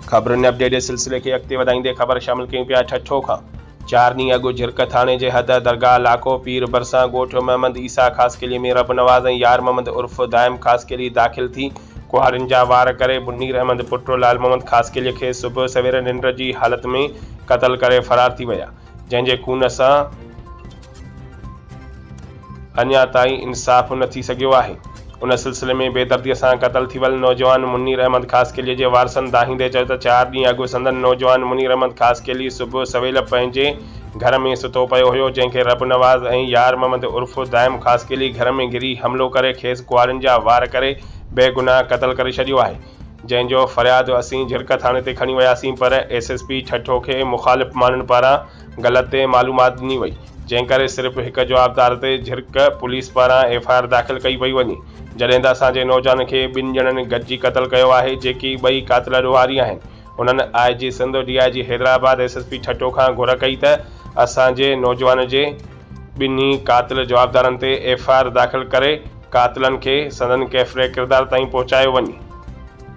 خبرن اپڊيٽ جي سلسلي کي اڳتي وڌائيندي خبر شامل ڪيون پيا ٺٽو کان چار ڏينهن اڳ جھرڪ ٿاڻي جي حد درگاهه لاکو پير ڀرسان ڳوٺ محمد عيسيٰ خاصخيلي ۾ رب نواز ۽ يار محمد عرف دائم خاصخيلي داخل ٿي ڪهاڙين جا وار ڪري منير احمد پٽ لال محمد خاصخيلي کي صبح سوير ننڊ جي حالت ۾ قتل ڪري فرار ٿي ويا جنهن جي خون سان اڃا تائين انصاف نه ٿي سگهيو آهي. ان سلسلي ۾ بيدردي سان قتل ٿي ويل نوجوان منير احمد خاصخيلي جي وارثن دانهيندي چيو ته چار ڏينهن اڳ سندن نوجوان منير احمد خاصخيلي صبح سويل پنهنجي گهر ۾ ستو پيو هيو جنهن کي رب نواز ۽ يار محمد عرف دائم خاصخيلي گهر ۾ گهري حملو ڪري کيس ڪهاڙين جا وار ڪري بيگناهه قتل ڪري ڇڏيو آهي جنهن جو فرياد اسين جھرڪ ٿاڻي تي کڻي وياسين پر ايس ايس پي ٺٽو کي مخالف ماڻهن پاران غلط معلومات ڏني وئي. جنهن ڪري صرف هڪ جوابدار تي جھرڪ پوليس پاران ايف I R داخل ڪئي پئي وڃي، جڏهن ته اسان جي نوجوان کي ٻن ڄڻن گڏجي قتل ڪيو آهي، جيڪي ٻئي قاتل ڏوهاري آهن. هنن I G Sindh, D I G Hyderabad, S S P Thatta کان گهر ڪئي ته اسان جي نوجوان جي ٻنهي قاتل جوابدارن تي ايف I R داخل ڪري قاتلن کي سندن ڪيفر ڪردار تائين پهچايو وڃي.